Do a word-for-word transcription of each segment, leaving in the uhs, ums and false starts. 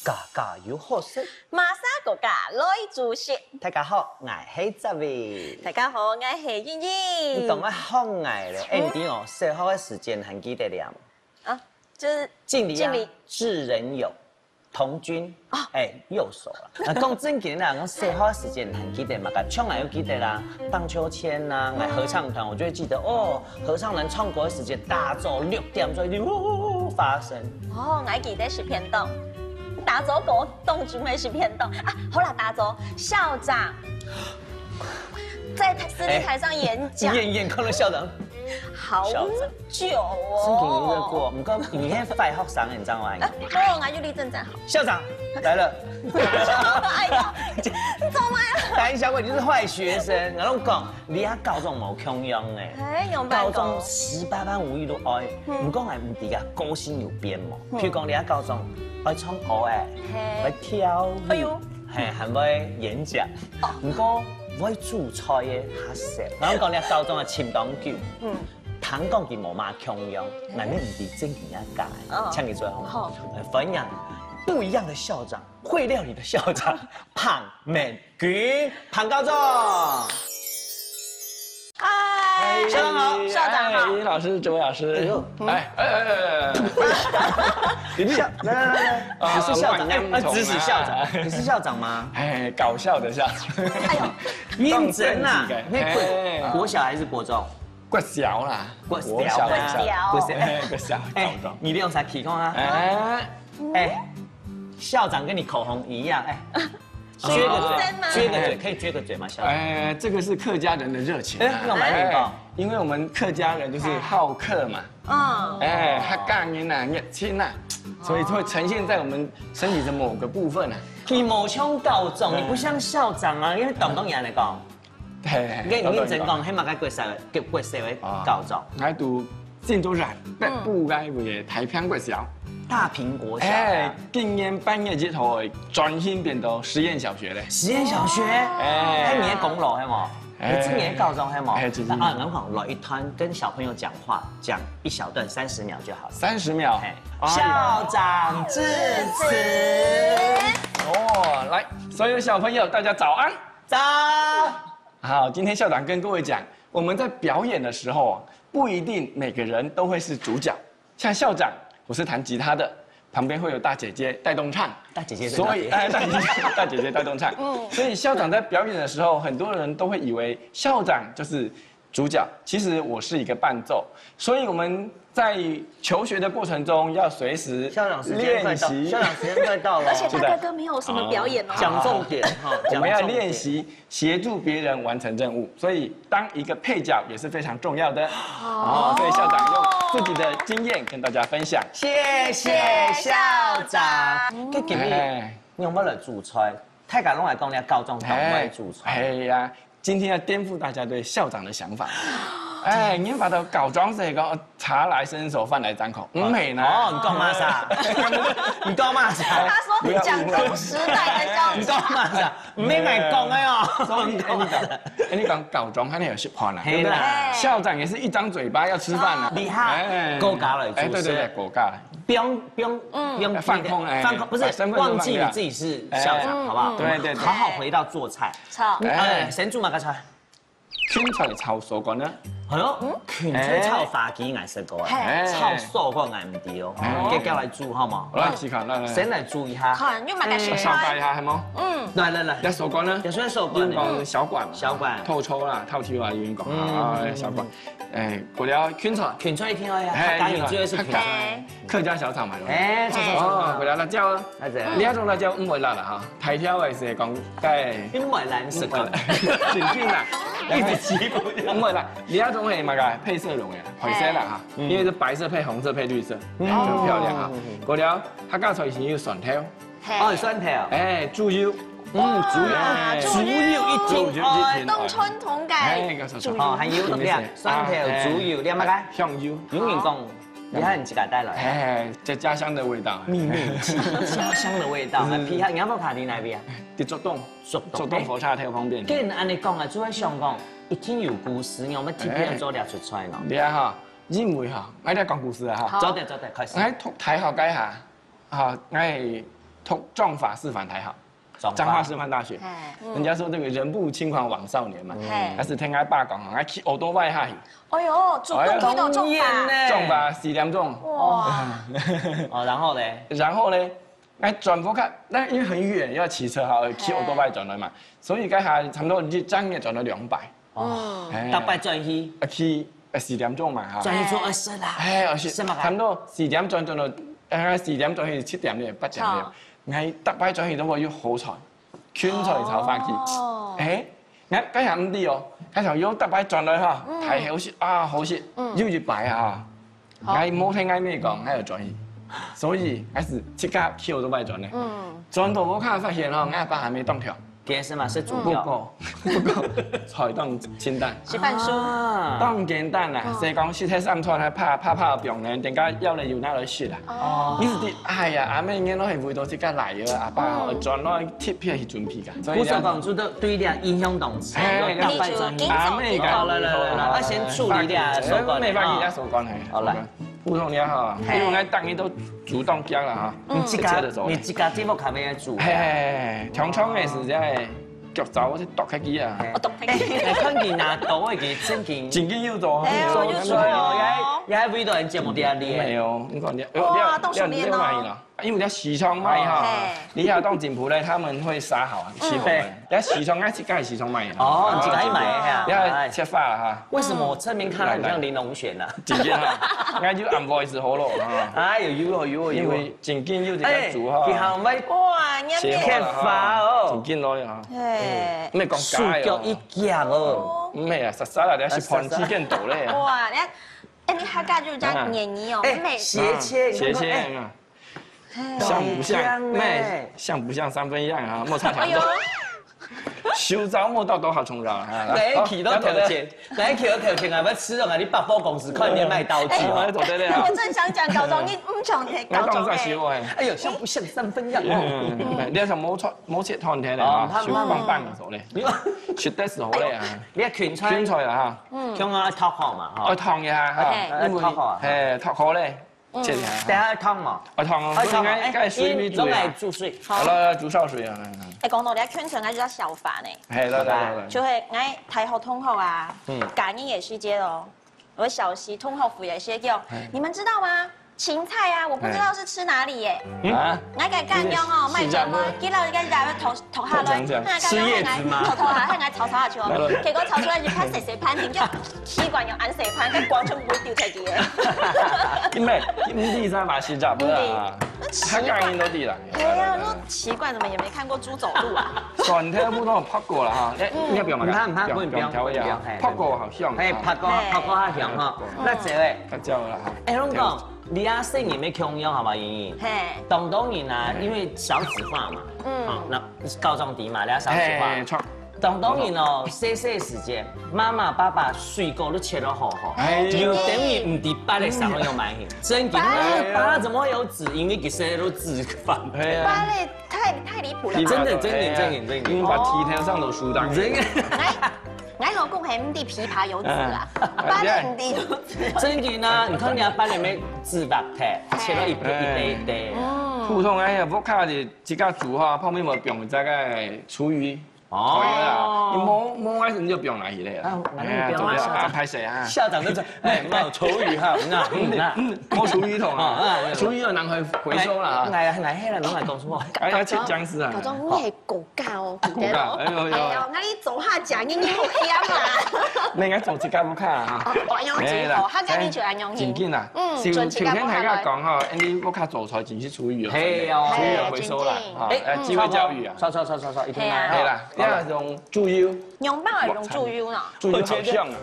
家家有好食，馬莎哥哥來煮食。大家好，𠊎係澤偉。大家好，𠊎係英英。你講啊，好𠊎咧，嗯。哎，你知哦，小學个時間還記得了？啊，就是敬禮啊，敬禮。致人友，童軍，哦。哎，右手了。啊，講正經啦，講小學个時間還記得嘛？像𠊎又記得啦，盪秋千啦，𠊎合唱團，我就會記得哦，合唱團唱歌个時間，打早六點鐘就嗚嗚嗚發聲。 哦，𠊎記得食便當，打早過當中个食便當啊。好啦，打早校長在司令台上演講，遠遠看到校長，好久哦。正經有熱過，毋過你係壞學生，你知道嗎？哎，沒有，𠊎就立正站好。校長來了。哎呀，你做麼个？膽小鬼，你是壞學生，我跟你講， 你啊，校長無共樣欸。哎，用辦公。校長十八般武藝都愛，嗯。毋過𠊎毋知啊，個性有變無？嗯。譬如講，你啊，校長愛唱歌欸，嘿。愛跳舞，哎喲。嘿，還會演講。哦。毋過會煮菜欸，較少。然後講你啊，校長啊，尋當久。嗯。聽講佢無麼共樣，嗯。𠊎也毋知正經啊假的，哦。請你坐好嗎？好。呃，歡迎不一樣的校長，會料理的校長，彭明 君，彭校長。嗨，校長好。校長好。哎，老師，哲偉老師。哎呦。哎，哎，哎，哎，哎。校，來，來，來，來。啊，你是校長，哎，哎，指使校長，你是校長嗎？哎，搞笑的校長。哎呦，認真啊，那國，哎。國小還是國中？國小啦，國小啦。國小的校長，國小。哎，國小的校長。哎，你用啥提供啊？哎。哎，校長跟你口紅一樣，哎。 撅個嘴，哦。撅個嘴，可以撅個嘴嗎，校長？哎，這個是客家人的熱情啊。哎，那我們來領報。哎，因為我們客家人就是好客嘛。嗯。哎，客家人啊，熱情啊，所以會呈現在我們身體的某個部分啊。你無像校長，你不像校長啊，因為當當然來講，嘿，嘿，你認真講，當當然。係麼个國小的，國小的校長？啊，來讀 新竹縣北部个一個大坪國小。大坪國小啊。哎，今年八月一號，轉型變到實驗小學咧。實驗小學？哎。係你个功勞，係無？哎。你今年高中，係無？哎，就是。啊，然後來一段跟小朋友講話，講一小段，三十秒就好了。三十秒。哎，哎呀。校長致辭。哦，來，所有小朋友，大家早安。早。好，今天校長跟各位講，我們在表演的時候啊， 不一定每個人都會是主角。像校長，我是彈吉他的，旁邊會有大姐姐帶動唱。大姐姐在哪裡？所以，哎，大姐姐，大姐姐帶動唱。嗯。所以校長在表演的時候，很多人都會以為校長就是主角，其實我是一個伴奏。所以我們在求學的過程中，要隨時校長時間快到，練習。校長時間快到了。而且大家都沒有什麼表演哦。是的。講重點哈，我們要練習 協助別人完成任務，所以當一個配角也是非常重要的。哦。哦，所以校長用自己的經驗跟大家分享。謝謝校長。嗯。該今日，哎。你有沒有來煮菜？大家攏來講，你校長當會煮菜。哎，哎呀，今天要顛覆大家對校長的想法。哎，你把它搞裝成一個茶來伸手，飯來張口，嗯，毋係呢。哦，你講麼儕？你講麼儕？他說蔣公時代的校長。你講麼儕？ 毋係𠊎講个哦。所以，哎，你講，哎，你講校長還有食飯啦，對不對？係啦。校長也是一張嘴巴要吃飯啊。厲害，哎，國家來做事。哎，對，對，對，國家來。不用，不用，嗯。不用記得，放空，哎，放空，不是，把身份都忘記你自己是校長，放掉。哎，好不好？對，對，對。好好回到做菜。好。哎，先煮麼个菜？ 芹菜炒素乾呢？哎喲，芹菜炒花枝𠊎食過啊，嘿。哎。炒素乾𠊎毋知哦。哎。該叫來煮好無？來，試看，來，來。先來煮一下。看，有麼个食材？哎。燒開一下，係無？嗯。來，來，來。這素乾呢？這算素乾呢。有人講係小管嘛。小管。透抽啦，透抽啊，有人講。嗯。啊，小管。哎，過了芹菜。芹菜一定愛啊，哎，客家人最愛食芹菜。芹菜。 客家小炒糜爛。哎，著，著，著，著。哦，過了辣椒啊。辣椒。這種辣椒毋會辣啦哈，大條个係講該毋會辣，食過。正經啦，一直欺負人。毋會辣，你這種係麼个？配色龍哎，配色啦哈，嗯。因為是白色配紅色配綠色，嗯。很漂亮哈。嗯。過了，客家菜先有蒜頭。嘿。哦，蒜頭。哎，豬油。嗯，豬油，哎，豬油一定愛。冬春同个。哎，該說說。哦，還有个，蒜頭、豬油，你有無个？香油。有人講，你看你自家帶來。哎，這家鄉的味道。秘密，家鄉的味道。那皮下，你要不要卡在哪邊啊？在竹東，竹東，竹東火車頭旁邊。跟恁樣講啊，就會想講，一定有故事，你有沒有特別做這出菜呢？對啊哈，因為哈，𠊎來講故事啊哈。好。做得，做得，開始。𠊎讀大學該下，哈，𠊎讀彰化師範大學。 彰化師範大學，人家說這個人不輕狂枉少年嘛，但是聽𠊎爸講，𠊎騎奧多拜下去，哎喲，主動去到彰化，哎呀，當遠呢。彰化四點鐘，哇，哦，然後呢？然後呢，哎，轉屋下，那因為很遠，要騎車哈，騎奧多拜轉來嘛，所以該下差不多一站也轉了兩百。哦，哎，逐擺轉去，啊，去，呃，四點鐘嘛哈，轉去做二十啦，哎，而且差不多四點轉轉到，哎，四點轉去七點了，八點了。 𠊎逐擺轉去都會有好菜，芹菜炒花枝。哦。哎，𠊎該下毋知哦，該下有逐擺轉來哈，太好食啊，好食，有一擺啊，𠊎無聽𠊎姆講，𠊎愛轉去，所以𠊎係自家騎奧多拜轉个。嗯。轉到屋下發現哦，𠊎爸還沒當跳。 天生嘛，係主料。不過，不過，菜當清淡。係番薯。啊。當簡單啦，所以講食忒三餐，還怕，怕，怕病呢，等下要了有拿來食啦。哦。意思係，哎呀，阿姆原來係為到自家來个，阿爸吼，專來特別去準備个。所以講，就對，對這影響當深，哎，有大擺轉移。你就緊走，緊走。阿姆講，來，來，來，來，要先處理這手工。沒辦法，好了。人家手工，嘿，好，來。手工。普通的哈，因為𠊎當日都煮當驚了哈，嗯。你自家，直接就走了。你自家這屋下面煮。嘿，嘿，嘿，嘿，常常也是這樣。 腳爪我就剁開佢啊。哦，剁開佢。哎，看佢拿刀，佢正經。正經有做。哎，有做。也還，也還為到人節目底下練。沒有，你看你，哇，動手練哦。你，你，你買啦，因為你要洗窗賣哈，哦，嘿。你要當緊鋪嘞，他們會殺好啊，欺負我們。嗯。你要洗窗，要自家洗窗賣啊。哦，你自家買哈。你要切發了哈。為什麼我側面看到很像玲珑璇啊？正經哈，應該就俺 voice 好了哈。哎，有，有，有，有。因為正經有這個煮哈。哎，佢還會哇，你要切發了哈。切發哦。正經來啊。 嘿。毋係講假个哦。手腳一夾哦。毋係啊，實實啊，你係盤起見到咧。哇，你看，哎，你客家就這樣演繹哦，哎，美。斜切，你看看，斜切啊。哎。像不像？當香呢。咩？像不像三分一樣啊？莫差強度。哎喲。手爪莫到多好重要啊。哪一期都頭前，哪一期都頭前啊，要吃了，你百貨公司快面賣刀具哦。哎，我正想講，高中你毋想提高中哎。哎喲，像不像三分一樣哦。嗯，你要想莫錯 莫切斷忒咧，哦，哈，手放放手咧，切得手咧啊。你要芹菜，芹菜啊，哈。嗯。香啊，燙好嘛，哈。哦，燙一下，哈。OK。因為，燙好啊。嘿，燙好咧，切一下。等下燙嘛。哦，燙哦，愛燙哦，應該，哎，該水米煮啊。你，你來煮水。好了，煮燒水啊。嗯，嗯。哎，講到這芹菜，𠊎就要笑話呢。嘿，來，來，來，來。就係𠊎大學同學啊，嗯。今年个時節哦， 𠊎小學同學會个時節講，哎。你們知道嗎？芹菜啊，我不知道是吃哪裡耶。嗯？啊？𠊎个家娘哦，賣什麼？佢老人家就頭，頭下來，講，講。他剛剛吃葉子嗎？還來，頭，頭下，還來炒炒下去哦。來，來。結果炒出來一盤細細盤，你就奇怪，有恁細盤，該光全部會丟出去耶。因為，因為你知道嗎？新加坡啊，他感應都地了。對啊，我說奇怪，怎麼也沒看過豬走路啊？蒜頭普通拍過了哈，哎，嗯。你要不要嘛？毋怕，毋怕，不用，不用，不用，不用，不用，嘿，拍過好香。嘿，拍過，嘿。拍過較香哈。嘿。那這位，辣椒了哈。哎，攏講，你啊，細人乜共樣，好嗎，瑩瑩？嘿。當多人啊，因為少子化嘛，嗯。好，那高中低嘛，你要少子化。嘿，錯。當多人哦，細細時間，媽媽、爸爸水果都切到好好，哎。有等於毋知芭樂啥時候買去。真的，芭樂，芭樂怎麼會有籽？因為佢細都籽飯。哎呀。芭樂 太，太離譜了吧？真的，真的，真的，真的。你們把提頭上都輸大。真的。哎，哎，老公還毋知枇杷有籽啊，嗯。芭樂毋知有籽。真的啊，你看人家芭樂沒籽白的，切到一，哎。一塊一塊。嗯。普通哎呀，屋下的自家煮哈，旁邊無放這個廚餘。哦。可以啦，你無，無愛你就放下去咧。啊，那你不要拿下來。哎呀，做不了啊，歹勢啊。校長就說，哎，沒有廚餘哈，那，嗯，那。嗯，無廚餘桶啊，啊，啊，廚餘要拿回，回收了啊。哎，哎，哎，那，那，那，那，那，那，哎，要切薑絲啊。搞到你也狗 教，狗教，哎呦，哎呦。哎呦，該你做下講，你，你好香啊。你應該做自家屋下啊。哦，哎呦，哎啦，真好，他跟你就恁樣。正經啦，嗯，就，就聽大家講吼，你屋下做菜真係廚餘哦，嘿哦。廚餘回收啦，嘿，啊，機會教育啊。刷，刷，刷，刷，刷，一定要。嘿啊。嘿啦，啊，用豬油，用包个用豬油呢？豬油好香啊！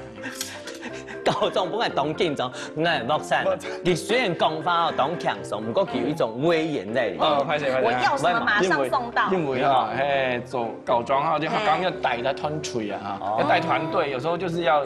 校長本來當緊張，那莫生，佢雖然講話哦當輕鬆，毋過佢有一種威嚴在裡面。哦，歹勢歹勢。我要什麼馬上送到。因為哈，嘿，做校長哈，就剛剛要帶一个團隊啊，哈，要帶團隊，有時候就是要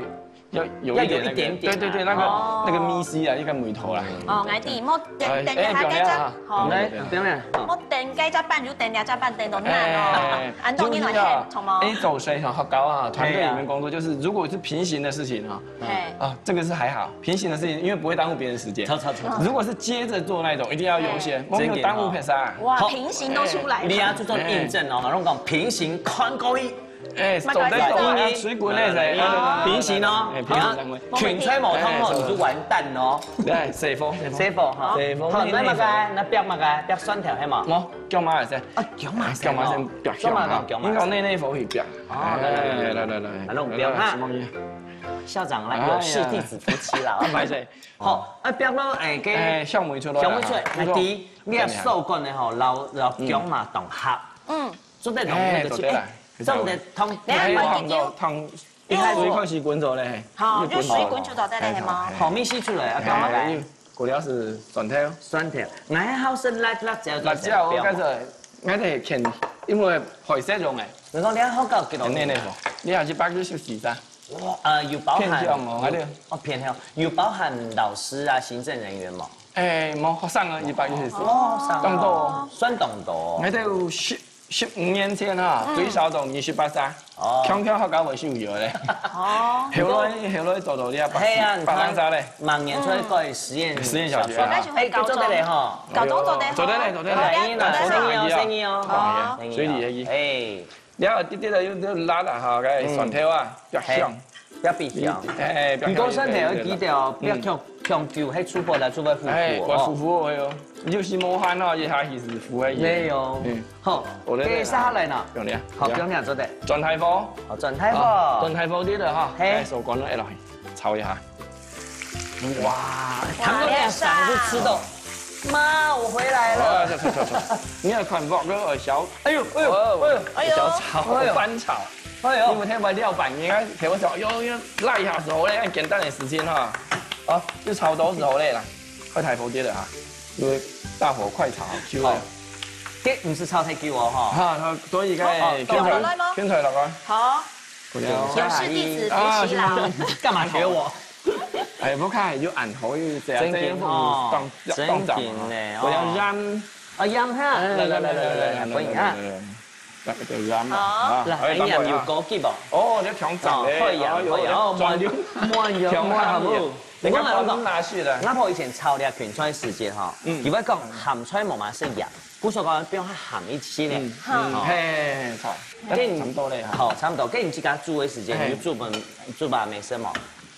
要有一点点，要有一点点啊。对对对，那个那个咪西啊，一个眉头啦。哦，𠊎知，莫等等一下該隻，好，來，等等，莫等該隻半就等兩隻半，等到難哦。安東你來看，好無？哎，走水哈，好高啊！团队里面工作就是，如果是平行的事情啊，嘿，啊，这个是还好，平行的事情，因为不会耽误别人时间。走走走走。如果是接着做那种，一定要优先，我们有耽误别人啊。哇，平行都出來了。你啊，就做印证哦，然后讲平行看过去。 哎，走得走啊，水滾那誰？平行哦，哎，平行單位。拳吹無通哦，你就完蛋哦。來，師傅，師傅哈，師傅，好，那麼个，那煏麼个，煏蒜頭係嘛？喏，薑嫲也係，啊，薑嫲先，薑嫲先煏香啊。應該內內火去煏。哦，來來來來來來，那我們煏哈。校長來，有事弟子夫妻啦，歹勢。好，啊，煏到哎，个，哎，香味出來，香味出來，來滴，你要手工的吼，老老薑嫲當合。嗯。 做得同那个去，哎，做得啦，哎，做得同，你看，你看，你看，你看，水開始滾咗咧，好，就水滾就做得了，係無？好，米洗出來啊，幹嘛來？哎，過了係蒜頭。蒜頭，𠊎還好食辣，辣椒，辣椒，我感覺，𠊎得揀，因為配色用誒。你講你好搞，給到你那個，你還是百九十四噻。哇，呃，有包含，偏向哦，還有，哦，偏向，有包含老師啊、行政人員嗎？哎，無，學生啊，一百一十四。哦，學生啊，當多哦。算當多哦。𠊎都有十 十五年前哈，最少都二十八歲，哦，強強學校會收油咧。哦，後來後來做到這八，係啊，八零歲咧。馬年出來搞實驗，實驗小學啊。哎，做得咧吼，搞中做得，做得咧，做得咧。哎，那生意哦，生意哦，好，生意哦。水里的。哎，然後滴滴的又又辣啦哈，該蒜頭啊，比較香。 要比較。哎，毋過蒜頭愛記得哦，毋好強強求，係煮飯來煮飯苦苦哦。哎，我苦苦哦，有時無閒哦，一下係苦个。對哦。嗯，好，我來，接下來呢？用力啊，好，不用這樣做的。轉大火，好，轉大火，轉大火滴了哈，嘿，來，手關了，哎，來炒一下。哇，他們都沒有想是吃的。媽，我回來了。哎，走走走走，你要看我，我小，哎呦哎呦哎呦，小炒，哎呦，翻炒。 哎呦，你有聽過料板？你看，聽我講，喲喲，拉一下手咧，很簡單的事情哈。啊，就炒到手咧啦，快大火滴了哈，因為大火快炒，就會。好，這毋使炒太久哦，哈。哈，它所以該，哦，哦，片菜，哦，來嗎？片菜落啊。好，不要。有事弟子夫妻啦。啊，是嗎？幹嘛學我？哎，不看就暗頭又這樣，正經哦，這樣當，當早嘛。正經呢，不要讓。哦。啊，讓哈。哎，來來來來來來，可以哈。來，來，來，來。 來，就這樣嘛。好。啊，來，哎呀，哎，等會啊。有高級哦。哦，這強壯咧。哦，可以啊，哦，有可以啊。哦，有滿有，滿有，強壯滿好不好？咧。你看，你看，我講，我拿去了。阿婆以前炒這芹菜時節哈，嗯。佢會講鹹菜無嘛係鹽，故所講放較鹹一息咧。嗯，嗯，哦。嘿，嘿，嘿，炒。跟你，差不多咧，哈。好，差不多。跟你自家煮个時間，嘿。你就煮飯，煮飯沒事嘛。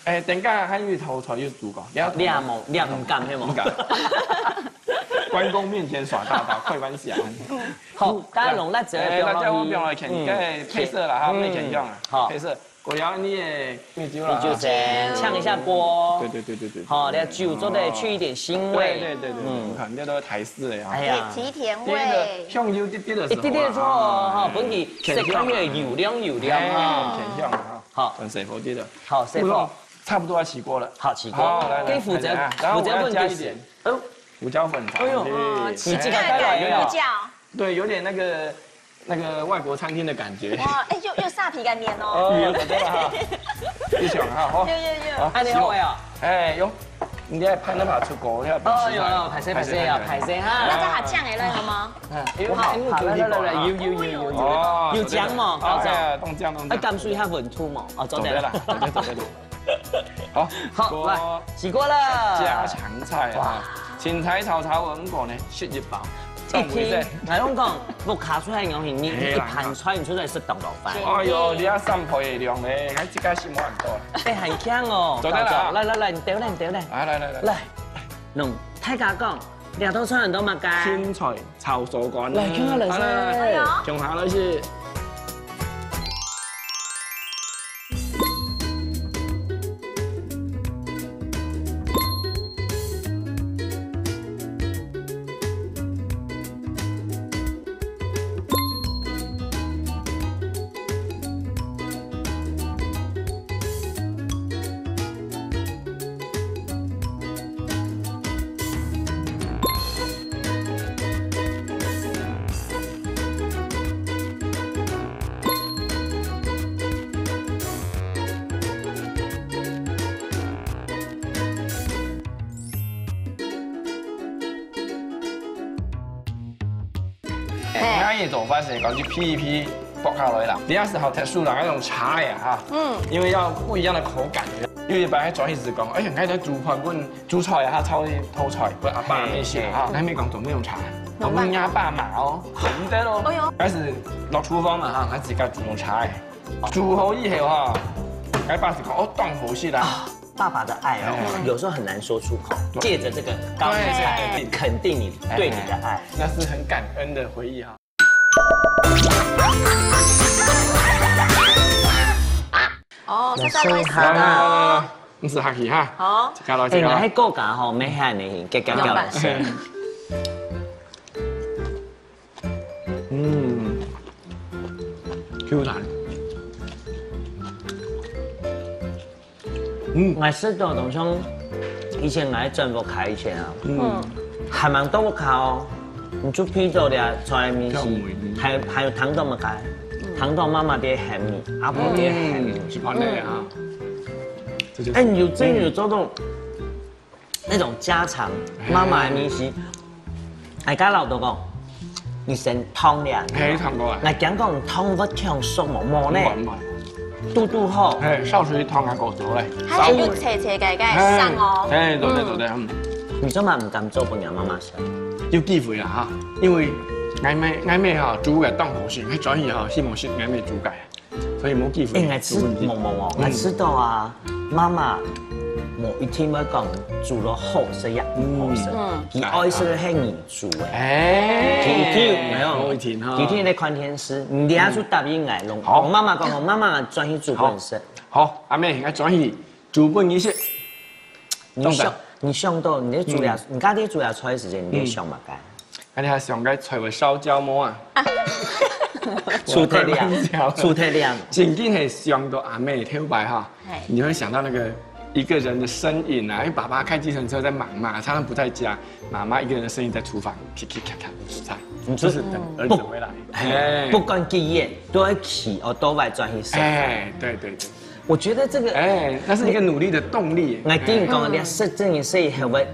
哎，等下還有一道菜有煮過，你要，你也無，你也毋敢，係無？毋敢。關公面前耍大刀，快關小。 好，大家用辣椒，哎，辣椒我放落去，嗯，該配色啦，哈，嗯，配香啊，好。配色。過了你的米酒啦，米酒先嗆一下鍋。對對對對對。好，你的酒做得去一點腥味。對對對對，嗯。你看，這都是台式的啊。哎呀。提，提甜味。第一個香油滴滴的時候啊，一滴滴的時候，哈，本底色香味油亮油亮哈。哎，甜香啊，好。很適合滴的。好，適合。我說差不多要起鍋了。好，起鍋。好，來，來，可以負責，來，來，然後我要加一點，負責問題是，哦，胡椒粉炒上去。哎呦，你這個帶來的哦。胡椒。 對，有點那個，那個外國餐廳的感覺。哇，哎，又，又沙皮个面哦。哦，對了哈。你想哈，好。有，有，有。好，恁樣好个哦。哎，有，你愛拍那把出鍋，你要哦，有，有，歹勢，歹勢啊，歹勢哈。那再下醬下來好嗎？嗯，哎呦，好，好，來，來，來，有，有，有，有，有。哦，有醬嗎？高招。哎，當醬，當醬。哎，感受一下溫度嗎？哦，做得了。做得了，做得了。 好，好，來，過，起鍋了。家常菜啊，哇。青菜炒炒五個呢，食一飽。一聽，𠊎同你講，屋下出來个東西，你，你一盤菜，你出來食當多飯。哎喲，你也三倍个量咧，還自家食無恁多。哎，很香哦，做得了啊。高招，來，來，來，你兜來，你兜來。來，來，來，來。來，喏，大家講，這道菜很多麼个？青菜 炒手工。來，共下來食。哎呀。共下來食。嘿。𠊎个做法係講去皮皮剝下來啦。你要是好特殊啦，那種茶呀哈，嗯，因為要不一樣的口感。有一擺還轉去是講，哎呀，𠊎在煮飯，阮煮菜啊，他炒一頭菜，阮阿爸那些哈，嘿，嘿。還沒講做那種茶，我們阿爸嘛哦，真的咯。哎呦，開始落廚房嘛哈，他自己煮種茶哎，煮好以後哈，𠊎爸是講哦，當好食啦。 爸爸的愛哦，有時候很難說出口，借著這個高麗菜肯定你對你的愛。那是很感恩的回憶哈。哦，這個來食啦。啊，你是客氣哈。好，加了哎，𠊎个高價吼，沒喊你，給給給老師。嗯，Q彈。嗯，𠊎食到當像以前𠊎轉屋下以前啊，嗯，還蠻多屋下哦，你就配做了出來面食，還還有湯到麼个，湯到媽媽的鹹味，阿婆的鹹味，是飯的啊。這就是哎，你有真有做到。 那種家常，媽媽的味緒。哎，剛老豆講，你先燙了，嘿，燙過啊。那講講燙个燙熟無無呢？慢慢。嘟嘟好，嘿，燒水燙下過頭嘞。它是有脆脆个个香哦。哎，對對對對，嗯，你做麼毋敢做分人媽媽食？有機會啦哈，因為𠊎妹𠊎妹哈煮个當好食，佢轉去哈，希望食𠊎妹煮个，所以無機會。哎，𠊎知，無無無，𠊎知道啊，媽媽無一定會講煮到好食也毋好食，佢愛食个係你煮个。 哎，佢佢沒有，我一聽哈，佢天天在看電視，你等下就答應𠊎，攏，我媽媽講，我媽媽轉去煮飯食。好，阿妹，𠊎轉去煮飯你食。你想，你想到你在煮呀，你家己煮呀菜的時間，你在想麼个？那你還想該菜會燒焦無啊？出太亮，出太亮。正經係想到阿妹頭擺哈，嘿你會想到那個一個人的身影啊，因為爸爸開計程車在忙嘛，常常不在家，媽媽一個人的身影在廚房，咔咔咔咔煮菜，就是等兒子回來。哎不管幾遠，都會騎哦，都會轉去食。哎，對對對，我覺得這個，哎，那是一個努力的動力。我跟你講，連食這件事情還會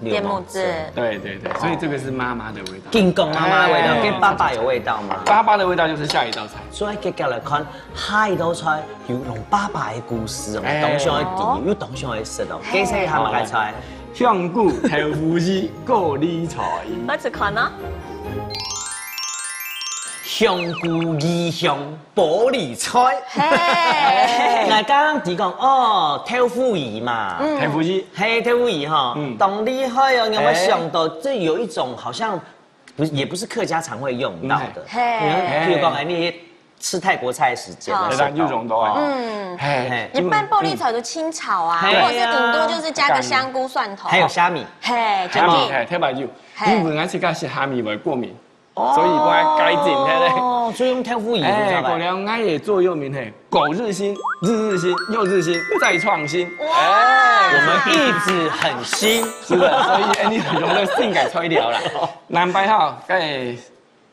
點目子。對對對，所以這個是媽媽的味道。緊講媽媽的味道，跟爸爸有味道嗎？爸爸的味道就是下一道菜。所以結果來看，下一道菜有用爸爸的故事哦，哎當想愛點，又當想愛食哦。介紹一下麼个菜？香菇豆腐乳高麗菜。我只看呢。香菇魚香玻璃菜。嘿，那剛剛提講哦，豆腐乳嘛，豆腐乳。嘿，豆腐乳哈，嗯當厲害哦！你有沒有想到，這有一種好像不是，也不是客家常會用到的。嘿你看，比如講，哎，你吃泰國菜的時間，好哎，那就用到啊。嗯，哎，一般玻璃菜都清炒啊，嘿或者是頂多就是加個香菇蒜頭，還有蝦米，嘿，就蝦米，可以。哎，豆腐乳，嘿因為𠊎自家食蝦米會過敏，所以我愛改進，嘿嘞。哦，所以用豆腐乳，你知道哎，吧過？了，𠊎也做有名嘿，狗日新、日日新、又日新、再創新。哇，我們一直很新。是的，所以哎，你很容易性改出一條啦。南北哈，哎，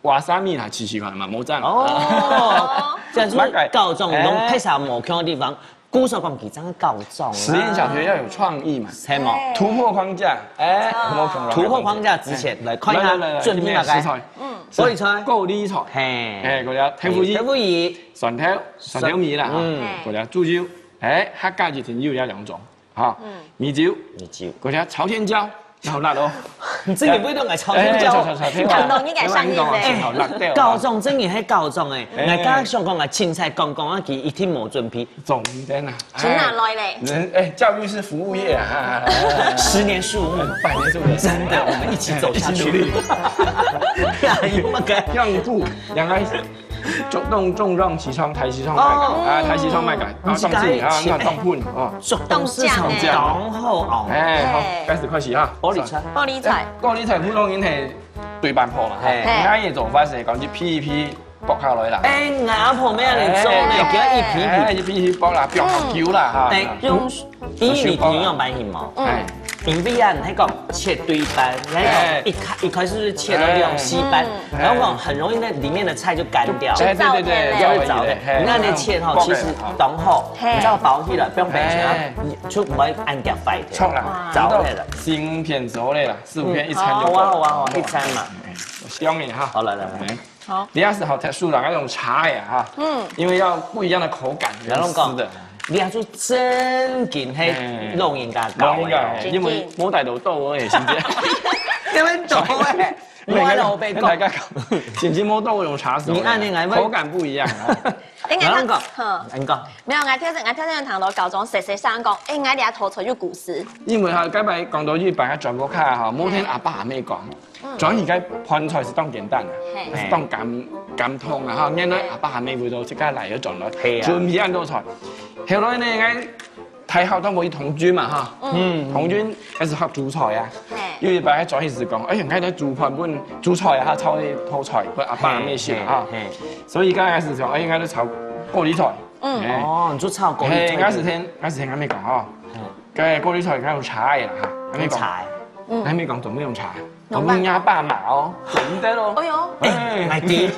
瓦萨米啦，試試看嘛，無讚。哦，這樣是高中攏配上無共的地方，故所講佢真的高中啊。實驗小學要有創意嘛，係無？突破框架，哎，突破框架，突破框架之前，來看一下來來來來，準備麼个？今天食材，玻璃菜，高麗菜，嘿，哎，過了豆腐乳，豆腐乳，蒜頭，蒜頭米啦，嗯過了豬油，哎，客家一定有這兩種，哈，米酒，米酒。過了朝天椒，好辣哦。你這個味道愛朝天椒哎，朝朝朝天椒，感動應該上癮嘞哎，好辣掉啊。高中真的係高中哎，哎𠊎剛剛想講𠊎凊彩講講啊，佢一定無準備，總的啦，從哪來嘞？人哎，教育是服務業啊，十年樹木，百年樹人，真的，我們一起走下去。一起努力。哎呦，那個香菇，兩個，種種種種西裝，台西裝賣个，哦啊，台西裝賣个，啊，你是當自己啊，剛才那當混哦。做董事長當好哦。哎，好嘿，開始開始哈。玻璃菜，玻璃菜，高麗菜普通人係對半泡嘛，哈，嘿𠊎也做法係講去皮皮剝下來啦。哎，𠊎阿婆乜恁樣做呢，叫一皮皮。哎，一皮皮剝啦，放好久啦哈。哎，用因為你皮用白皮毛，哎，因為啊，你還講切對半，你還講一開一開始是切到兩四半，然後講很容易那裡面的菜就乾掉。哎對對對，燥掉對對對，那你切吼，其實當好，嘿你只要包起來，不用冰箱啊哎，就毋會恁樣壞掉。錯啦，燥掉了。新片熟的啦，四五片一餐好啊好就夠了。啊好啊，一餐嘛。香味哈。好，來來來。好，這下係好特殊啦，要用茶呀哈，嗯，因為要不一樣的口感，原來講，用絲的。你還說真緊，嘿，哎，老人家搞的哦。老人家，因為無帶到豆，我也是這樣。你們懂哎，我老被講。大家搞，緊緊摸豆，我用茶手。你按你來問。口感不一樣啊。哎，𠊎講，嗯，你講。沒有，𠊎聽，𠊎聽聽談到高中，誰誰上講，哎，𠊎這道菜有故事。因為哈，該擺講到一擺，轉屋下哈，無聽阿爸阿姆講。 轉去該盤菜係當簡單啊，嘿，係當簡簡單啊哈，原來阿爸阿姆會到自家來个轉來，係啊，準備恁多菜。後來呢，𠊎大學當過去童軍嘛哈，嗯，童軍還係學煮菜啊，嘿，有一擺轉去係講，哎呀，𠊎來煮飯分煮菜啊，炒一道菜分阿爸阿姆食啊哈，嘿，所以剛開始想，哎，𠊎來炒高麗菜，嗯，哦，你就炒高麗菜，嘿，𠊎係聽，𠊎係聽阿姆講哦，該高麗菜𠊎用炒个啦哈，阿姆講，用炒个，嗯，阿姆講做麼个用炒？ 我們家爸媽哦，真的哦。哎呦，哎，買的。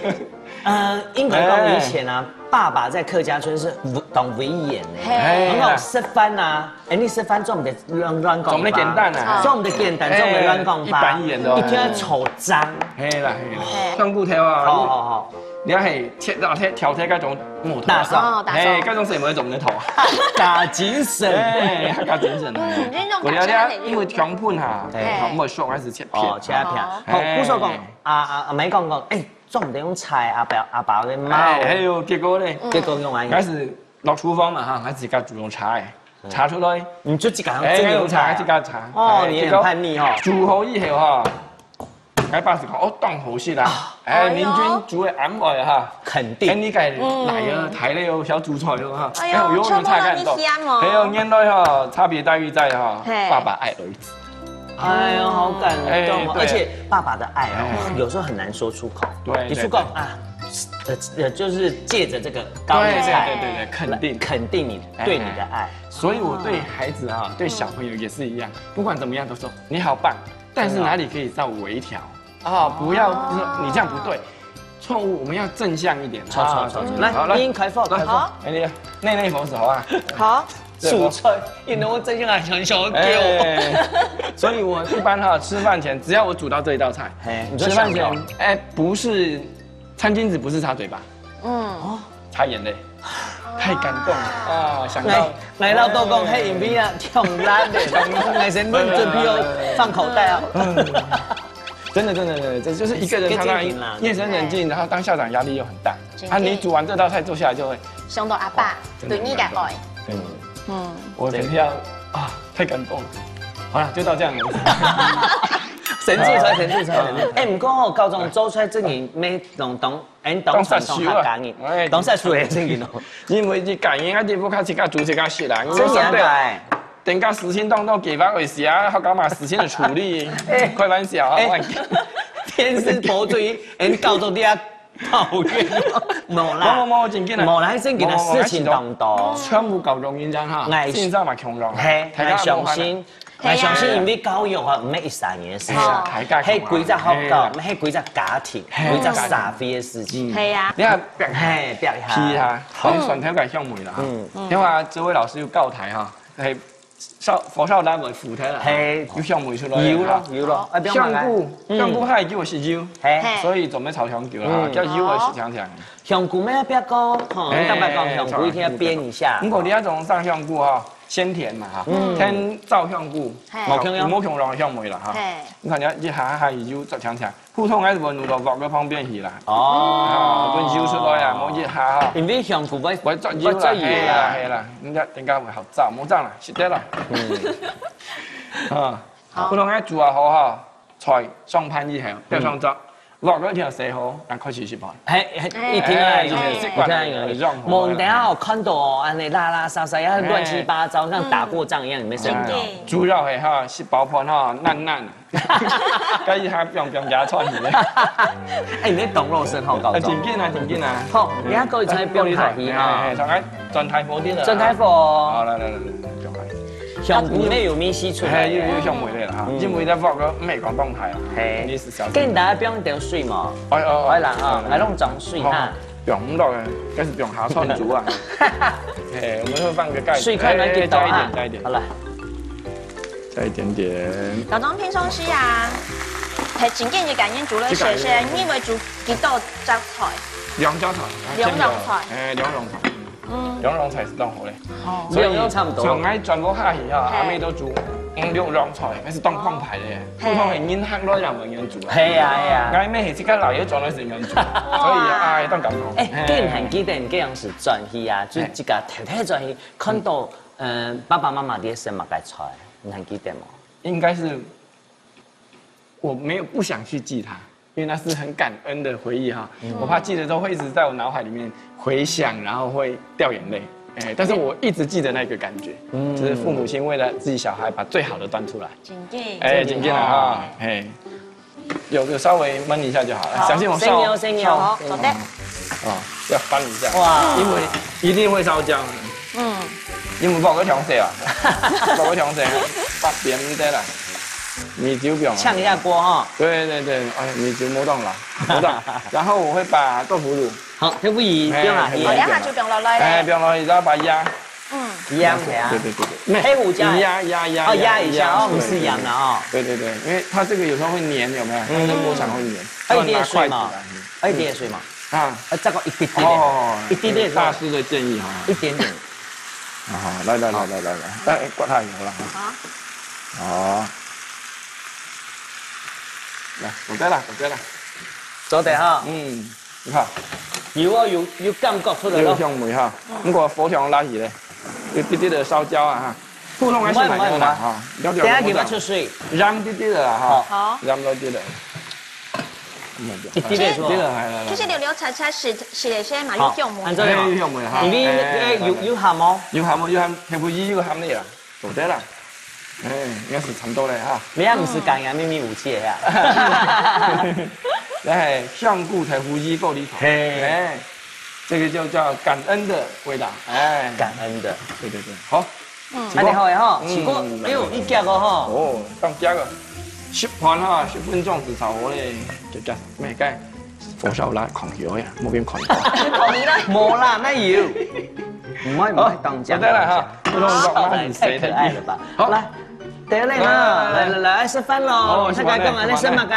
呃，應該講以前啊，爸爸在客家村是當威嚴的，嘿，很好食飯啊。哎，你食飯做毋得亂亂講話，做毋得簡單啊，做毋得簡單，做毋得亂講話，一板一眼的，一定要抽張。嘿啦嘿啦，香菇條啊，好好好，你要嘿切到切條切該種木頭，大蒜，哦，大蒜，嘿，該種係無一種的頭，加精神，哎，加精神，嗯，這種感覺很有，因為強punch哈，哎，好，莫說還是切。 哦，切片。好，故所講，阿阿阿妹講講，哎，做毋得用炒，阿爸阿爸會罵哦。哎，還有結果呢？結果用啊，開始落廚房嘛哈，開始自家煮用炒个，炒出來，你就自家用，哎，自家用炒，自家炒。哦，你很叛逆哦。煮好以後哈，該爸係講，哦，當好食啦，哎，明君煮个恁好哈，肯定，哎，你該來啊，大家哦，小煮菜哦哈，哎喲，有用炒感動，全部都是香哦。還有原來哈，差別待遇在哈，爸爸愛兒子。 哎呦，好感動哦！而且爸爸的愛哦，有時候很難說出口。對，你說過啊，呃呃，就是借著這個高麗菜，對對對對，肯定肯定你對你的愛。所以我對孩子啊，對小朋友也是一樣，不管怎麼樣都說你好棒，但是哪裡可以稍微微調啊？不要就是你這樣不對，錯誤我們要正向一點。錯錯錯錯，來，好來，開始，開始，好，哎你內內佛手啊，好。 煮菜，因為我最近還想想要給我。哎，所以我一般哈吃飯前，只要我煮到這一道菜，嘿，你就吃飯前，想到，哎，不是餐巾紙，不是擦嘴巴，嗯，哦，擦眼淚，太感動了啊！想到，哎，來到都講，嘿，因為啊，忒辣的，哎，先問準備要放口袋啊。嗯，真的，真的，真的，這就是一個人他那夜深人靜，然後當校長壓力又很大，啊，你煮完這道菜坐下來就會想到阿爸對你个愛。嗯，我肯定要啊，太感動了。好了，就到這樣了。神助才，神助才，神助才。哎，毋過吼，高中做出來正經沒當當，哎，當傳統客家人，當殺手的正經哦。因為你家人啊，你不靠自家煮自家食啦，因為真的啊，等下事情當中，給飯會死啊，好搞嘛，事情的處理，開玩笑啊，天時地利，哎，高中你啊。 抱怨，無啦，無無無，正經啊，無啦，正經个事情當多，全部高中人家哈，哎，現在嘛共樣，嘿，大家相信，哎，相信，因為教育啊，毋係一三年个事情，係規隻學校，係規隻家庭，規隻社會个事情，係啊，你看，嘿，表一下，係啊，好，選頭个項目啦，嗯，因為啊，這位老師有教台哈，嘿。 少，火少單位負責啦，嘿，有香味出來，有咯有咯，啊，不用買啦，香菇，香菇太久是有，嘿，所以準備炒香菇啦，嗯，叫有的是香香。香菇咩，不要講，吼，坦白講，香菇一定要煸一下。不過你那種上香菇哈，鮮甜嘛哈，嗯，添燥香菇，嘿，無共樣，無共樣的香味啦哈。嘿，你看你一下下有做香香。 普通个係會摎鑊个旁邊去啦。哦，啊，分油出來啊，無一下哈。因為香菇會會做油啦，會做油啦，係啦，係啦，人家人家會好燥，無燥啦，食得啦。嗯，啊，好，普通个煮啊好哈，菜上盤以後，吊上桌，鑊个一定要洗好，然後開始食飯。嘿，嘿，一定要有，哎，一定要有，一定要有。無等下哦，看到哦，恁呢拉拉撒撒，要亂七八糟，像打過仗一樣，你們生活。主要係哈，食飽飯哈，爛爛。 該一下放放假賺去。哎，你在懂肉身吼，搞啊，真緊啊，真緊啊。好，你看各位才不用客氣啊。哎，上來轉台火的了。轉台火。好，來來來來，轉台。香菇內有米西出來。哎，又又香味了哈，因為在火鍋沒講動態啊，嘿，你是小心。跟大家不用點水嘛。哎哦，哎啦啊，還弄脏水哈。 放毋落个，該係放下川煮啊。嘿，我們會放個蓋子，水看來給倒啊。哎，加一點，加一點。好了。加一點點。老鍾平常時啊，係正經个感恩煮了，自家个。係，係，你會煮幾多隻菜？兩隻菜，兩樣菜。哎，兩樣菜，嗯，兩樣菜係當好咧。哦。所以，兩樣差不多。所以𠊎轉屋下去哈，嘿。阿姆都煮，嗯，兩樣菜，該係當澎湃个。嘿。普通个人客來也無人煮啊。係啊，係啊。𠊎姆係自家老爺轉來係人煮，所以，哎，當感動。哎，嘿。你還記得你該樣時轉去啊，就自家偷偷轉去，看到，呃，爸爸媽媽在食麼个菜，你還記得無？應該是 我沒有，不想去記它，因為那是很感恩的回憶哈。嗯。我怕記得之後會一直在我腦海裡面回想，然後會掉眼淚。哎，但是我一直記得那個感覺，嗯。就是父母親為了自己小孩把最好的端出來。真的。哎，真的啊，真的啊。嘿，有，有稍微燜一下就好了，好，相信我燒哦。先有，先有。好，好的。哦，要翻一下，哇。因為一定會燒焦。 嗯。你有無爆過強勢啊？爆過強勢，發扁你得啦。米酒不用啊。嗆一下鍋哈。對對對，哎，米酒無當啦，無當。然後我會把豆腐乳，好，豆腐乳，哎，放下去。哦，等下就放落來了。哎，放落去，然後把鴨，嗯。鴨，對對對對，那黑胡椒。鴨鴨鴨，哦，鴨一下哦，對，不是羊了哦。對對對，因為它這個有時候會黏，有沒有？它那個鍋牆會黏，嗯。要拿筷子來。還有一滴水嘛。 還有一滴水嘛。啊。啊，再過一滴滴仔，哦，一滴滴，大師的建議哈。一點點。啊，來來來來來來，來，刮下油了哈。好。好。來，做得了，做得了。做得哈。嗯，你看。有哦，有，有感覺出來了。有香味哈，不過火強拉起來，有滴滴的燒焦啊哈。 普通个係蠻有啦，哈，了解。等下佢會出水。讓滴滴个啦，哈。好。讓多滴个。一滴滴係無？滴个，來來來。其實溜溜茶茶係，係先嘛，有香味。好，按照這樣。哎，有香味哈。因為，哎，哎，有，有鹹哦。有鹹哦，有鹹，豆腐乳有鹹个啦，做得啦。哎，應該係差不多了哈。你也毋係講呀，秘密武器呀。來，香菇豆腐乳高麗菜。嘿。哎，這個就叫感恩的味道。哎。感恩的。對對對，好。 嗯。恁樣好个吼，嗯，試過，哎喲，一夾个吼。哦，當夾个，十盤哈，十分鐘就炒好咧，就夾，咩个，火燒啦，狂油呀，莫變狂油。無啦，哪有？毋會，毋會當夾。好，做得了哈，不能講嘛，太可愛了吧？好。來，得了哈，來，來，來，來，來，食飯囉。哦，大家講啊，食飯，來食麼个？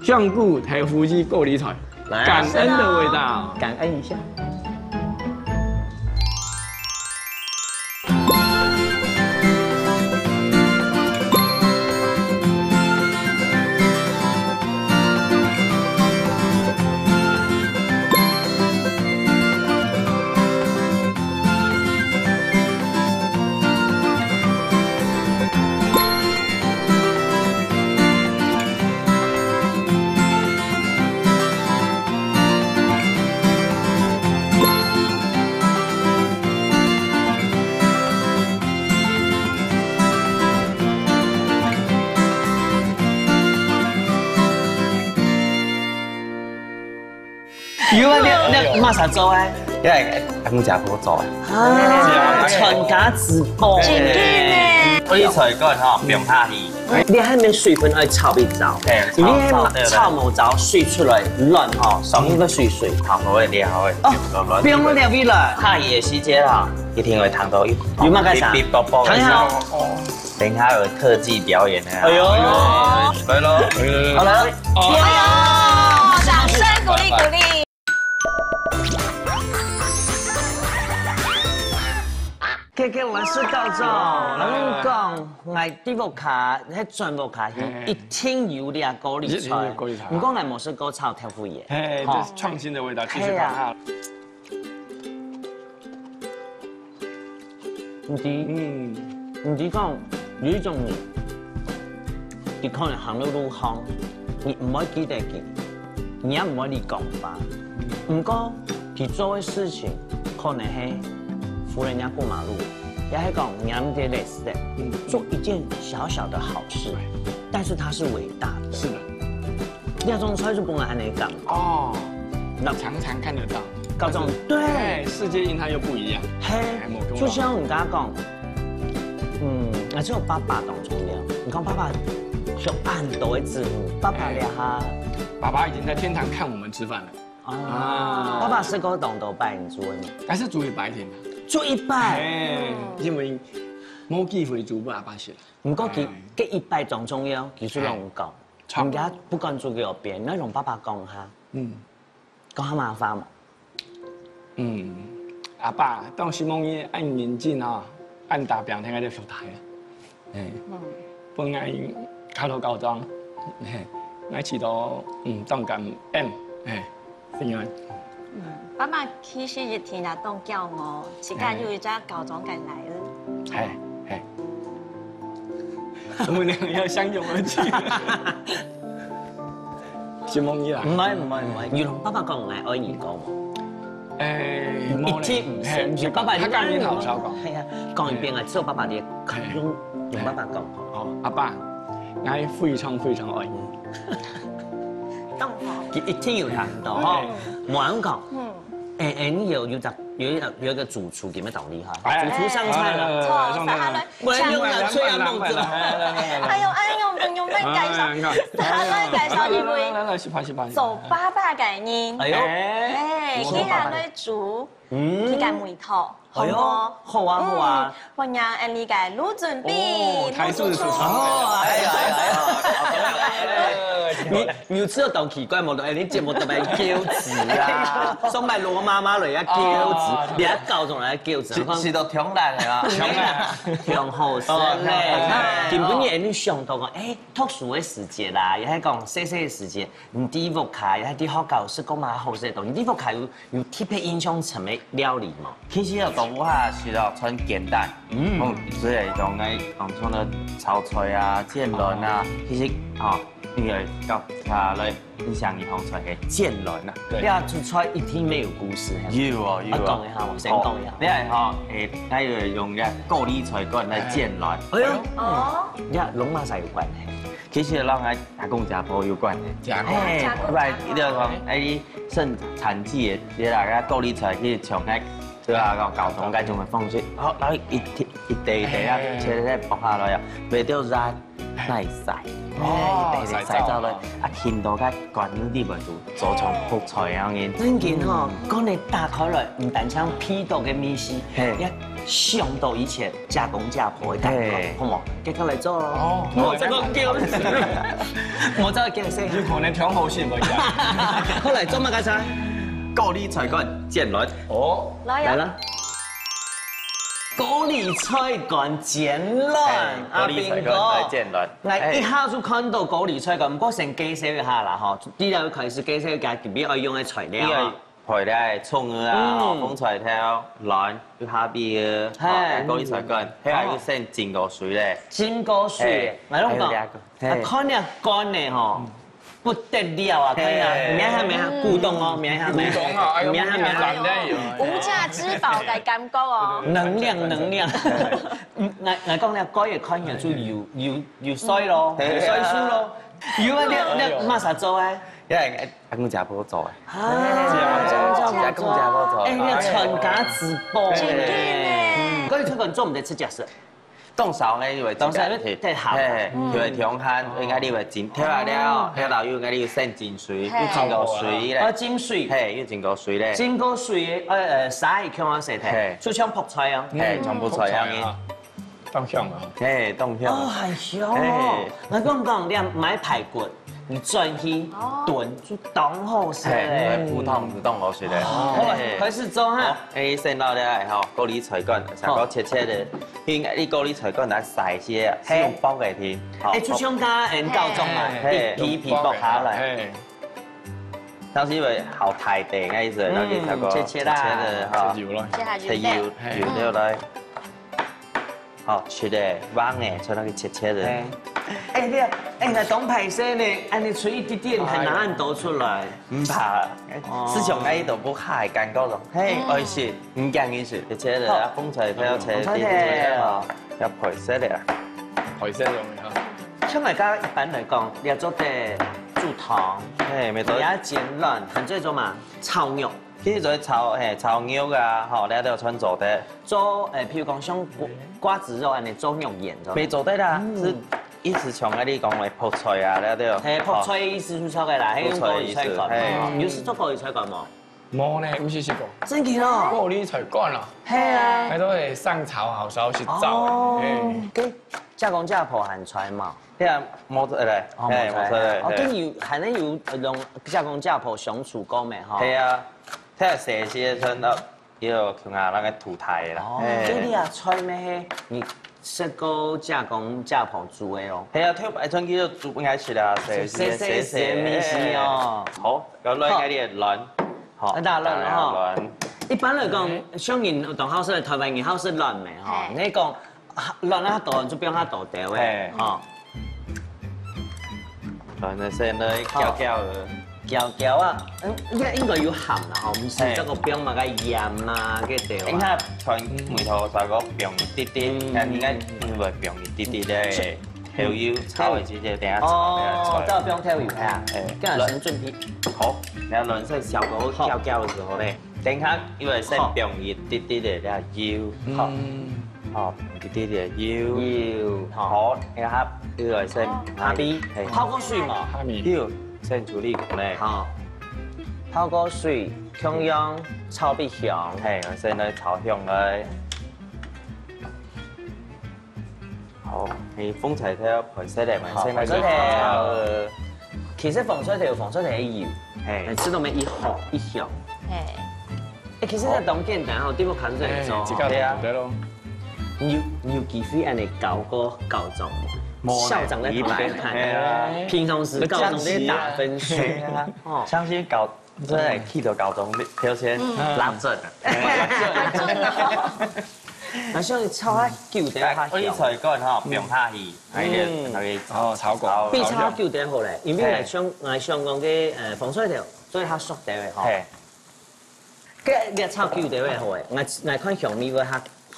香菇豆腐乳高麗菜，來啊，感恩的味道。感恩一下。有啊，你，你麼儕做个？因為，哎，阿姆姐夫做个。啊，傳家之寶。真个呢。高麗菜乾吼，放下去。你還免水分愛炒一炒，嘿，因為炒，炒，對，對。炒無炒，水出來，卵吼，上面个水水。炒好个了，好个，哦，亂亂。不用了，不用了。下去个時節吼，一定會燙到一，有麼个啥？嗶嗶啵啵个聲。燙一下。哦。 等一下有特技表演的啊。哎喲，來囉，好了，哎喲，掌聲鼓勵鼓勵。哥哥，𠊎係教授，𠊎同你講，𠊎在屋下，該轉屋下去，嘿。一定有這高麗菜。一定有高麗菜啊。毋過𠊎無食過炒豆腐乳。嘿，吼。這是創新的味道，繼續看哈。嘿啊。 毋知，嗯。毋知講有一種人，佢可能行到路項，你毋會記得佢，你也毋會去講話。毋過，佢做个事情可能係扶人家過馬路，也係講人家个垃圾，嗯。做一件小小的好事，對。但是它是偉大的。是的。 這種菜就本來恁樣講。哦，那常常看得到。各種，但是，對。哎，世界因它又不一樣。嘿，哎，無共同。就像你剛剛講，嗯，那只有爸爸當重要。你看爸爸有恁多个子女，爸爸了哈。哎，爸爸已經在天堂看我們吃飯了。啊。啊。爸爸食過當多擺你煮个嗎？但是煮一擺定啊。煮一擺？哎，嗯。因為無機會煮爸爸食。毋過佢，哎。該一擺當重要，佢就摎𠊎講。哎。人家不管做幾多遍，你愛同爸爸講哈，嗯，講客話無？嗯，阿爸，當時望你恁認真哦，恁打拚，聽𠊎兜學台。嘿，嗯，分𠊎考到高中，嘿，𠊎試到，嗯，當感恩，嘿，平安。嗯，爸爸其實一定也當驕傲，自家有一隻高中个倈仔。嘿，嘿。我們兩個要相擁而泣。承蒙你啦。毋會毋會毋會，有同爸爸講𠊎愛你講無？誒，無咧。一定毋使，嘿，有爸爸，佢講，佢講，你講，佢講，係啊，講一遍啊，只有爸爸咧，用用爸爸講。哦，阿爸，𠊎非常非常愛你。當好。佢一定有聽到吼，嗯。無人講。嗯。誒誒，你有有隻有一有一個主廚，有沒有道理哈？哎，主廚上菜了。哎，上菜了。 我要用了，最要弄這个。哎呦，哎呦，朋友們，介紹，哎，你看。大家介紹一位來，來，來，來，是吧，是吧，是吧。做爸爸个人。哎呦。哎，哎，佢還來煮，嗯。佢个味道，哎呦，好無？好啊，好啊。嗯，歡迎俺這个盧準備，哦，台式廚房。盧主廚。哦，哎呀，哎呀，哎呀。你 你有試著當奇怪無？哎，你節目都愛噭眵啊，上擺羅媽媽來也噭眵，哦。你還搞種來噭眵，試，試到挺難的啊。挺難。挺好食嘞。哦，挺好食。今晡日你想到講，哎，讀書个時節啦，也係講細細个時節，你在屋下，也係在學校食過麼个好食个東西，你在屋下有，有特別印象深个料理無？其實有到屋下食到全簡單，嗯。嗯，所以講个，嗯，像那炒菜啊、煎卵啊，哦。其實，哦， 因為到下來，你想你好菜係煎卵啊。對。你啊，煮菜一定愛有故事，係無？有哦，有哦。啊，講一下無？先講一下。哦，你看吼，誒，𠊎有用這高麗菜乾來煎卵。哎喲，哦。你看，攏嘛儕有關係。其實摎𠊎阿公阿婆有關係。阿公阿婆。嘿，阿公阿婆。不然你就講，哎，你生產季的，你拿該高麗菜去像該，對啊，搞搞同該種的方式，好，然後一垤一垤一垤啊，嘿。切切剝下來啊，袂著熱。 來曬。哦，哎，曬燥。曬燥了，啊，浸到該乾裡背肚，做成覆菜樣个。正經吼，嗯。乾个打開來，毋單淨鼻到个味緒，嘿。也想到以前家公家婆个感覺，嘿。好無？繼續來做咯。哦，哦，這個噭眵，無再噭眵。有可能挺好食，無呀。好，來做麼个菜？高麗菜乾煎卵。哦。來呀。來了。高麗菜乾煎卵，嘿，阿斌哥。高麗菜乾來煎卵。 𠊎一下就看到高麗菜乾，毋過先介紹一下啦吼。你來開始介紹一下今晡日愛用个材料哈。你愛配个蔥啊，嗯。吼，紅菜頭、卵，有蝦米个，嘿。吼，高麗菜乾，還有先浸過水咧。浸過水，嘿，𠊎摎你講，還有這個，嘿。啊，看這乾个吼，嗯。不得了啊，看啊，嘿。摸下摸下，咕咚哦，摸下摸下，咕咚啊，哎喲，摸下摸下。摸下摸下。無價之寶个感覺哦。能量，能量。嗯，𠊎，𠊎講了，乾个看起來就有，有 有歲咯，嘿。有歲數咯。有啊，你，你麼儕做个？因為阿公阿婆做个。啊，阿公阿婆做个。哎，你全家之寶。真个呢。嗯，高麗菜乾做毋得直接食。當燒个，因為當燒个忒鹹。嘿，因為中寒，應該你會浸透啊了，哦。後頭又應該你有先浸水，嘿。又浸過水咧。哦，浸水。嘿，又浸過水咧。浸過水，呃，呃，沙會強啊，洗忒。嘿。就像覆菜啊。嘿，像覆菜一樣个。嗯，覆菜啊。 當香啊。嘿，當香。哦，很香哦。嘿。𠊎講講，你買排骨，你轉去哦。燉，就當好食嘿，嘞。來補湯就當好食嘞。哦，好，嘿。開始做哈。好，哎，先拿來吼，高麗菜乾，先搞切切个。好。因為你高麗菜乾來曬些，嘿。係用剝个定。好，哎，就像剛剛人教中嘛，嘿。皮，皮，皮剝下來。嘿。但是因為好大塊个意思，嗯，然後就差不多切切啦。切切个哈。切幼咯。切下幼，切幼，嘿。幼掉來。 好，切个，橫个，像該个切切个。哎，哎，你啊，哎，𠊎當敗勢呢，恁樣切一滴滴，還拿恁多出來。毋怕，哦。市場該都不害，感覺咯。嘿，嗯。愛食，毋驚佢食，切切个，好。啊，紅菜頭切，紅菜頭。切切个，好，要配色个啊。配色用个哈。像𠊎家一般來講，你愛做得煮湯，嘿，沒錯。你愛煎卵，還做得做麼？炒肉。 其實做得炒，嘿，炒肉啊，吼，你都全做得。做，誒，譬如講像瓜，瓜子肉恁樣做肉圓，做。乜做得啦，嗯。係意思像𠊎你講个覆菜啊，你都有。嘿，覆菜意思係錯个啦，嘿，用高麗菜乾嘛，覆菜意思，嘿。有試做高麗菜乾無？無呢，毋識食過。真个哦。我有你菜館啊。係啊。該都係上炒好燒去燥哦。欸。該姐公姐婆還在無？對啊，無在咧。哦，欸，無在咧。無在咧。哦，嘿。該有，還能有，呃，同姐公姐婆相處過無？吼。係啊，太細時陣啊，有同啊那個土台啦。哦，嘿。該你啊，菜咩係你食過姐公姐婆煮个哦？係啊，頭擺春去就煮分佢食啊，細細細細細細細哦。好，要來該你个卵。 好，那打卵了哈。打卵。一般來講，嗯。像人當好食，台灣人好食卵咩哈？嘿。你講，啊，卵啊多，就放較多兜个，嘿。哈。卵个先來攪攪个。攪攪啊，嗯，應該，應該有鹹啦，吼，毋係嘿。這個放麼个鹽啊，該兜啊。應該全味道差不多放一滴滴，嗯。但應該因為放一滴滴咧。 豆油炒个時節，等下炒个菜。哦，都要放豆油啊。哎，今日先準備。好，然後卵色小火好。攪攪个時候呢，等下因為先放一滴滴个這油，好。嗯。好，一滴滴个油。油，好。好，等下又來先下米，嘿。泡過水嘛？下米。油，先處理好呢。好。泡過水，共樣炒分香。嘿，先來炒香來。 好，係紅菜頭、紅色个嘛，好，先來紅菜頭。炒。其實紅菜頭有紅菜頭个油，嘿。欸，食到乜一好一香。嘿。欸，其實這當簡單吼，對我看來做。欸，自家做得咯。對啊。你有，你有機會恁樣教過校長無？無呢，校長在旁邊看。一般。嘿啊。平常時校長在打分數。嘿啊。哦。相信校 真係去到校長頭前，嗯。拉準啊。拉準哦。那像你炒下久點下香。哎，我一菜乾吼，嗯。放下去，還有嗯。那個哦，炒過。炒。比炒久點好咧，因為嘿。來像，來像講个，呃，紅菜頭，所以較熟點个吼。嘿。該，該炒久點个好誒，𠊎，𠊎看香味會較，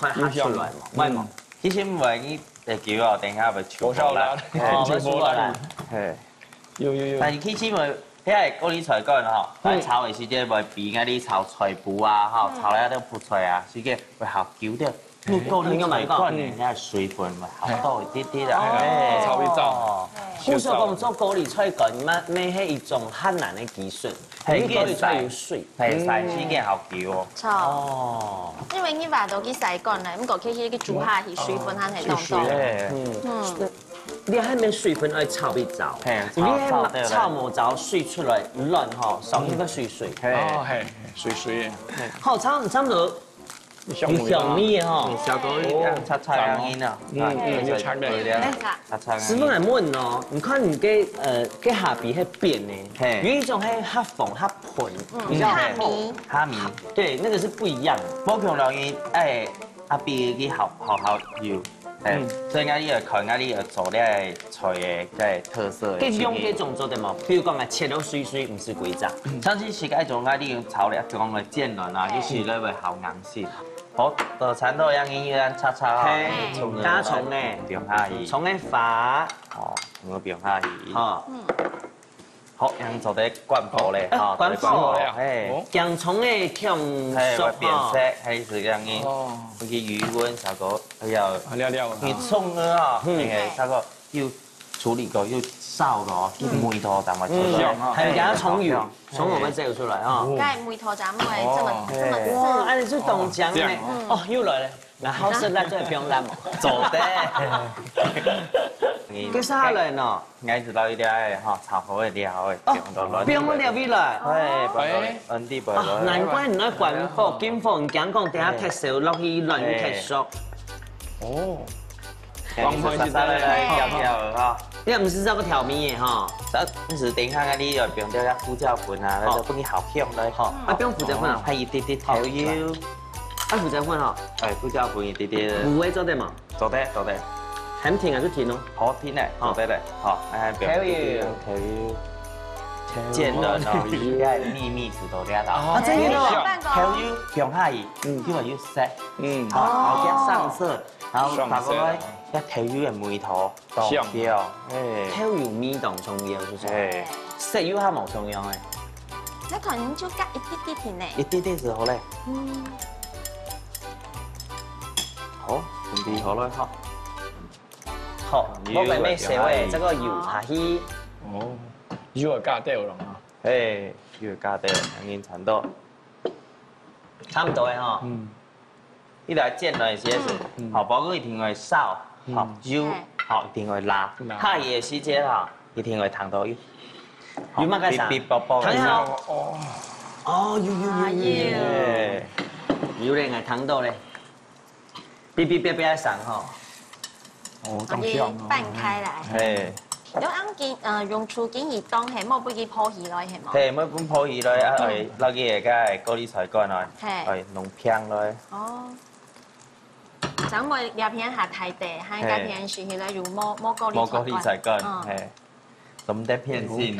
較，較出來嘛，有香。會無？嗯。其實毋會，你，呃，久哦，等一下會臭無效啦。哦，會臭啦。嘿。有，有，有。但是其實會 該个高麗菜乾吼，嗯。來炒个時節會比𠊎哩炒菜脯啊，吼，嗯。炒了該个脯菜啊，時間會較久點。嗯。因為高麗菜乾呢，嗯。該水分會較多一滴滴啦。哦。哎。炒一炒。哦。故所講做高麗菜乾，乜，乜係一種較難个技術，嘿，因為高麗菜有水。嘿，曬時間較久哦。嗯。炒。哦。因為你話到佢曬乾了，毋過其實佢煮下去，水分還係當多。嗯。有水。嘿。嗯。嗯。 你下面水分愛炒一燥，嘿，你係炒，炒，對，對。炒無燥水出來，卵吼，少一個水水。嘿。哦，嘿，水水。嘿。好，差，差不多有香味啊。有香味的吼。嗯，小狗一樣，哦。擦擦樣音啊。嗯，啊，嗯，就差不多。哎，擦擦樣音。師傅來問哦，你看你个，呃，个下邊係扁的，嘿。有一種係較紅較膨，嗯。比較厚。蝦米。蝦米。對，那個是不一樣的。無共樣音，哎， 啊，比佢好，好，好有。哎，嗯。所以𠊎哩愛看，𠊎哩愛做這个菜个，个特色个。佢用這種做得無？比如講啊，切到碎碎，毋使歸隻。嗯。像是係該種，𠊎哩用炒了，講个煎卵啊，嗯。佢食了會好硬身。好，就差不多樣，你用叉叉啊，嘿，蔥啊，加蔥呢。放下去。蔥个花。哦，放下去。好。嗯。 好，恁樣做得灌泡咧，哎，吼，灌泡。做得灌泡，嘿。哦。薑蔥个香嘿，熟吼。會變色，嘿，係恁樣。哦。佢餘溫差不多，哎呀，啊，了了啊。你蔥啊，嗯。那個差不多又處理過，又燒過，嗯。味道當然出來。嗯，香啊。還有加蔥油，嘿，蔥油會走出來啊。哦。該味道正會這麼，哦。這麼刺。哇，恁樣就當香咧。哦，這樣哦。哦，又來了。 然後食辣椒放辣無？做得。接下來呢？𠊎知道一條欸，吼，炒好个料欸，哦，放到卵底。放料底來。哎，放到卵底來。哦，難怪你愛關火，金火，你驚講等下忒燒落去，卵忒熟。哦。放開就得了。哎，要不要哈？你毋係這個調味个哈？這毋係等一下你要放掉胡椒粉啊，那個分你好香的。好，啊，放胡椒粉啊。還有一滴滴豆油。 啊，胡椒粉吼。哎，胡椒粉一滴滴。有个做得嘛？做得，做得。還停還係停哦？好，停咧，好。做得咧，好，哎，不要豆油。豆油。煎卵哦，你看秘密指頭這樣的。哦，真的哦。豆油放下去，嗯。因為有色。嗯。好，好，這樣上色，然後上色。打開來，要豆油的味道。 香。對，哎。豆油味當重要，係毋係？哎。色又較無重要欸。該可能就加一滴滴甜呢。一滴滴就好咧。嗯。好，準備好了哈。好，你又要放下去。莫个咩色味，這個油下去。哦，又要加豆了哈。哎，又要加豆，已經差不多。差毋多个吼。嗯。你來煎落个時節，嗯。吼，包括一定愛燒，嗯。吼，油，嘿。吼，一定愛辣。辣。下去个時節吼，一定愛燙到油。有麼个啥？嗶嗶啵啵个聲。燙好。哦。哦，有有有有有。哎喲。嘿。有咧，𠊎燙到咧。嗶嗶嗶嗶个聲吼。哦，當香哦。把佢掰開來。嘿。 用恁緊，呃，用手緊去動，係，莫分佢破起來，係無？嘿，莫分破起來，啊，嗯。哎，落去个該高麗菜乾哦，嘿。哎，弄平來。哦。正會兩片下大垤，還嘿。該片食起來有無，無高麗菜乾。無高麗菜乾，嗯。嘿。做毋得偏心。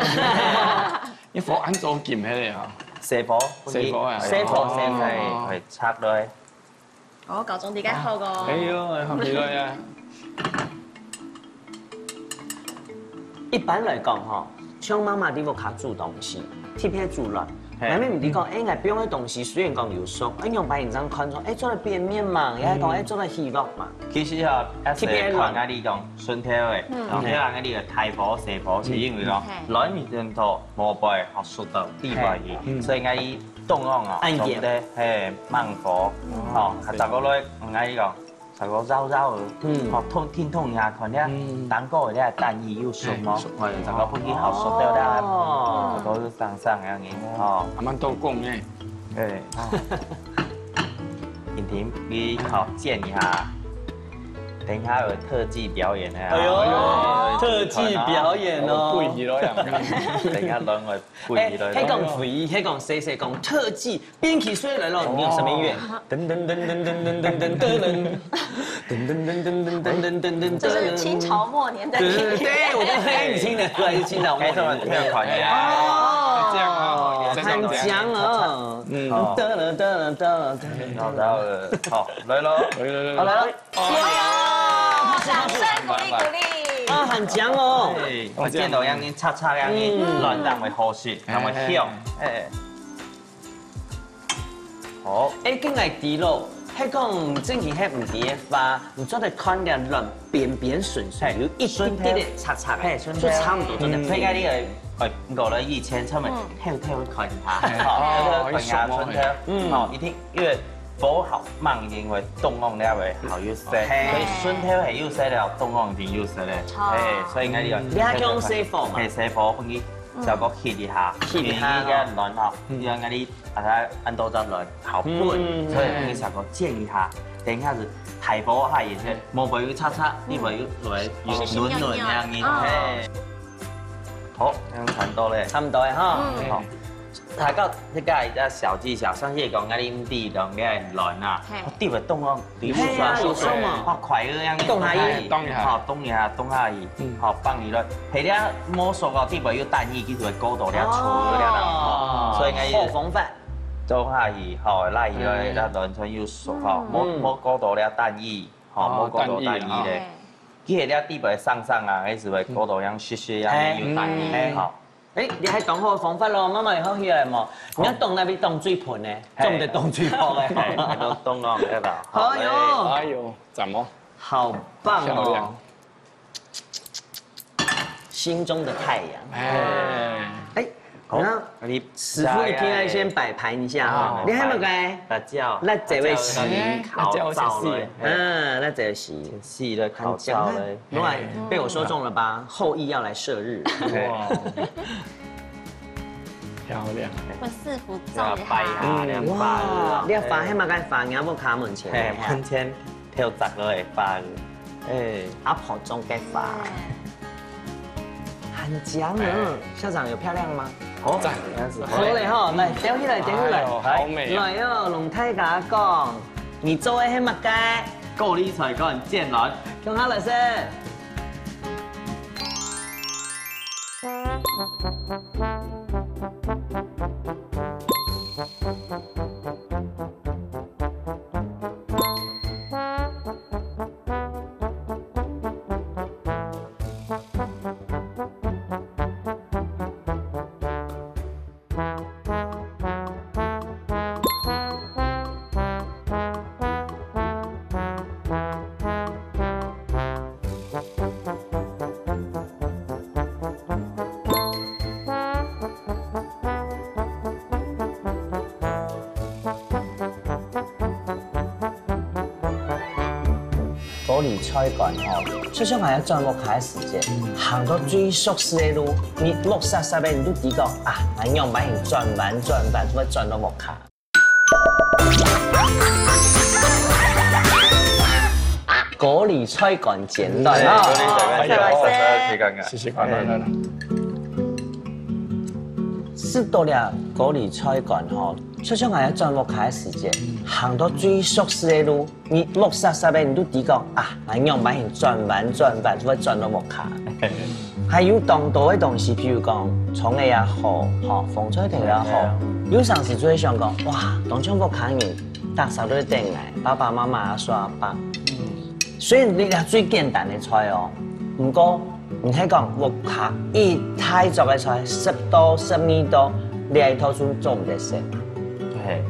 你火恁早撳起來啊？細火，細火啊。細火，哦。細火，哎，拆來。 哦，高中地該好哦。哎喲，好厲害啊！一般來講吼，像媽媽在屋下煮東西，特別煮卵，嘿。媽媽毋知講，哎，𠊎放个東西雖然講有熟，哎，樣般人正看出，哎，做得扁面嘛，也係講，嗯。哎，做得起鑊嘛。其實吼，特別卵。愛看𠊎俚講順頭个，嗯。然後愛看𠊎俚个大火、細火，係因為講，嘿。卵裡頭無會，吼，熟到底背去，嘿。嗯。所以𠊎俚 凍哦，啊，恁嚴。總得，嘿，慢火，嗯。吼，啊，差不多，嗯，𠊎講，差不多燒燒个，嗯。吼，燙，停燙一下，看咧，嗯。蛋糕个咧蛋液有熟無？嘿，熟。嘿，差不多分佢好熟掉咧，哦。差不多係生生个樣子，吼。還蠻多功能。嘿，哦。婷婷，你好煎一下，等一下有特技表演个啊。哎喲，哎喲，特技表演哦。哦，對，你咯呀。等一下卵會 哎，係講飛，係講細細講特技，變起水來咯，你有什麼音樂？噔噔噔噔噔噔噔噔噔噔，噔噔噔噔噔噔噔噔噔。這是清朝末年的音樂。對對對，我都很清的，對，是清朝末年的。哎，怎麼沒有考慮啊？哦，這樣啊，這樣，這樣。很強哦。嗯。哦。噠啦噠啦噠啦噠啦噠啦。好，來了。來來來來。好，來了。 哎喲，掌聲鼓勵鼓勵。啊，很強哦。哎，我見到樣呢，擦擦樣呢，嗯。卵蛋會好食，蛋會香。哎。好。哎，跟來滴咯，係講正經係毋知个話，你做得看个卵扁扁順順，嘿，有一滴滴个擦擦个，嘿，順便。就差不多做得配。嗯。配个你个，哎，五六以前出門，嗯。偷偷看一下，嘿。好，哦，偷偷看一下，順便。嗯。好，一定，因為 火較猛，因為凍黃了會較有色，嘿。所以順頭係有色了，凍黃已經有色了，好。嘿，所以𠊎俚愛，你還用細火嘛？嘿，細火分佢小可翕一下，翕一下，因為該卵吼，嗯。因為𠊎俚啊，佢恁多隻卵，好分，嗯。所以分佢小可煎一下，等一下子大火下去，無會有擦擦，嗯。你會有，會有嫩嫩樣呢，嗯。嘿。 好，恁樣差不多咧。差不多个哈。嗯。好，大家這個一個小技巧，上次講𠊎俚毋知用該卵啊，嘿。哦，特別凍哦，比如說，嘿啊，有熟嘛。哦，筷仔恁樣，凍下去。凍下去。好，凍下，凍下去。嗯。好，放佢落。係咧，無熟哦，特別有蛋液，佢就會勾到咧，哦。搓了啦。所以應該後風飯。凍下去，好，拉起來，嗯。該卵才有熟哈。嗯。無，無勾到咧蛋液，好，哦，無勾到蛋液咧。蛋液啊。嘿。 佢係這底背生生啊，還係會過到樣濕濕樣，嘿。有彈性，嗯。好。哎，你還當好个方法咯，慢慢學起來嘛。你愛當那邊當水盆呢，嘿。做毋得當水泡个。嘿，都當哦，對吧？好，哎喲。哎喲，讚哦。好棒哦。漂亮。心中的太陽。哎。哎， 好，那那你師傅，你可以先擺盤一下哈。哦，你還有沒有該辣椒，辣椒味絲？辣椒味絲。辣椒味絲。嗯，辣椒味絲。是的，烤焦了。很香啊。哇，被我說中了吧？後羿要來射日。哇，漂亮。我師傅做的哈。要擺下，嗯，兩把了。哇，你要發，還嘛該發，你要不卡門前？嘿，門前。 跳砸了會發。哎。阿婆種个花。嗯。很強啊，哎。校長有漂亮嗎？好，讚。這樣子。好嘞吼，來，吊起來，吊起來。哎喲，好美啊。來哦，同大家講，你做个係麼个？高麗菜乾煎卵。共下來先。你菜館吼，就像還要轉屋下个時節，行到最熟悉个路，你目霎霎个你都知講啊，還仰般行轉彎轉彎，會轉到屋下。高麗菜館簡單啊。高麗菜館簡單。哎呦，試試看看。試試看，來來來。食到了高麗菜館吼，就像還要轉屋下个時節，行到最熟悉个路，你目霎霎个你都知講啊，還仰般行轉彎轉彎，會轉到屋下。還有當多个東西，譬如講蔥仔也好，吼，紅菜頭也好，有常時就會想講，哇，當像屋下人，大家都在等𠊎，爸爸媽媽、阿叔阿伯。雖然你這最簡單个菜哦，毋過你係講屋下一大桌个菜，十道、十二道，這一道就做毋得食。嘿，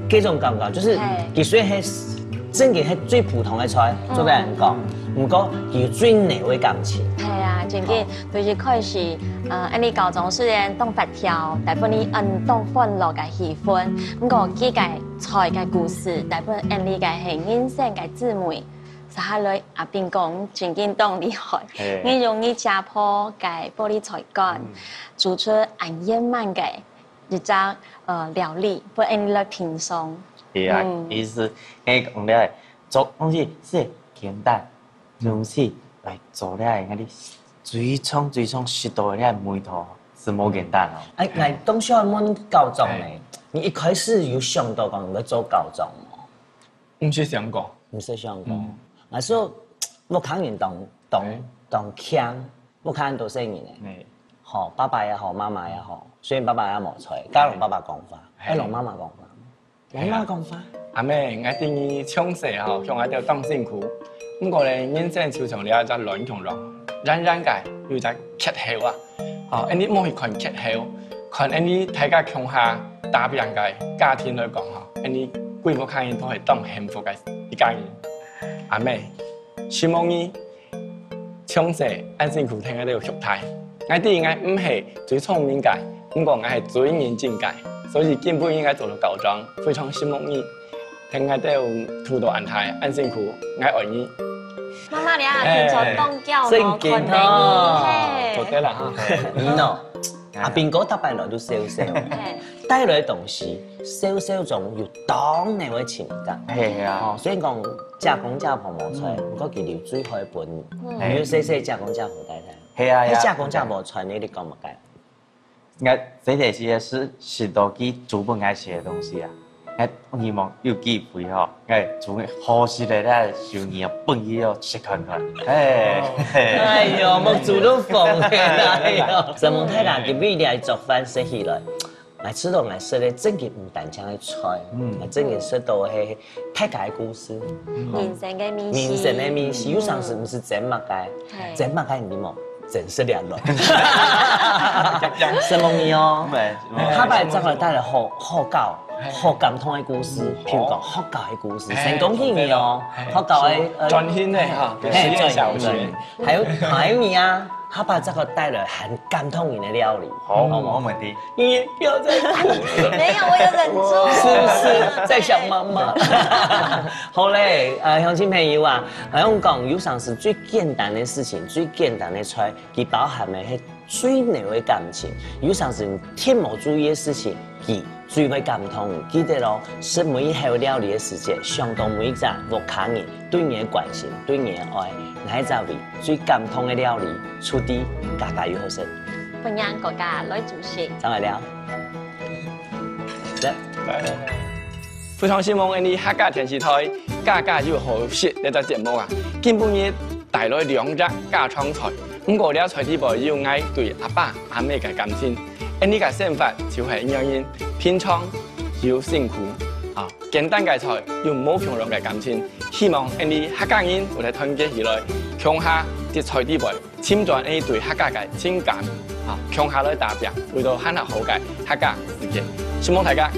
這種感覺就是，嘿其實係真个係最普通个菜，嗯做得恁講。毋過佢有最濃个感情。係啊，真个，就是開始，呃，恁呢高中雖然當活跳，大部分你恁當歡樂个氣氛，毋過佢个菜个故事，大部分恁呢个係人生个滋味。接下來阿斌講，真个當厲害，嘿你用你家婆个玻璃菜罐，煮出恁圓滿个一隻呃料理，分恁呢來品嚐。係啊嗯，意思，哎，講了，做東西係簡單，容易來做了，該你最終最終食到个味道是無簡單哦。哎，來，當時愛問校長呢，你一開始有想到講你會做校長無？毋識想過，毋識想過。啊，所以屋下人當當當強，屋下人都細人呢。哎，吼，爸爸也好，媽媽也好，雖然爸爸也無在，該摎爸爸講話，愛摎媽媽講話，摎媽媽講話。阿姆，𠊎知你從細吼，像𠊎兜當辛苦，毋過咧，人生就像這隻卵共樣，圓圓个有一隻缺口啊。哦，恁呢望去看缺口，看恁呢大家共下打拚个家庭來講吼，恁呢歸屋下人都係當幸福个一家人。阿姆，希望你 從細恁辛苦，𢯭𠊎兜畜大。𠊎知𠊎毋係最聰明个，毋過𠊎係最認真个，所以今晡日𠊎做到校長，非常承蒙你，𢯭𠊎兜渡到恁大，恁辛苦，𠊎愛你。媽媽，你啊，平常當驕傲，正經看得哦你，嘿，做得啦哈。你喏，阿斌哥逐擺來都笑笑，嘿，帶來个東西，笑笑中有當濃个情感。係啊，哦，雖然講姐公姐婆無在，毋過佢留最好个分你，嗯你有細細姐公姐婆帶帶。係啊，你姐係啊。公姐婆傳你，你講麼个？ 𠊎細細時个時食到佢煮分𠊎食个東西啊，𠊎希望有機會吼，𠊎煮好食个來收你分佢哦食看看。嘿，嘿。哎喲，目珠都紅了，哎喲！承蒙大家今晡日个做飯食起來，𠊎試著𠊎食个正經毋單淨个菜，嗯，正經食到个係大家个故事，人生个美食，人生个美食，有常時毋係真麼个，嘿真麼个你無，真係了咯。承蒙你哦。沒，下擺再來帶來好好搞、好感動个故事，譬如講學校个故事，成功經驗哦，學校个呃專心个哈，嘿實驗小學專心。還有還有你啊，下擺再來帶來很感動人个料理，好，好無？沒問題。你不要再哭了。沒有，我有忍住。是不是在想媽媽？好嘞，呃，鄉親朋友啊，好像講有常時最簡單个事情，最簡單个菜，佢包含个係最濃个感情。有常時你忒無注意个事情，佢最會感動你。記得咯，食每一口料理个時節，想到每一隻屋下人對你个關心，對你个愛，哪一隻位最感動个料理，出地家家有好食。歡迎大家來煮食。上來了。來。非常希望𠊎俚客家電視台家家有好食這隻節目啊，今晡日帶來兩隻家常菜，毋過這菜裡背有𠊎對阿爸阿姆个感情，𠊎俚个生活就係恁樣，平常又辛苦啊，簡單个菜又無共樣个感情，希望𠊎俚客家人會來團結起來，共下在菜裡背 尋轉𠊎俚對客家个情感，啊，共下來打拚，為著還較好个客家世界。希望大家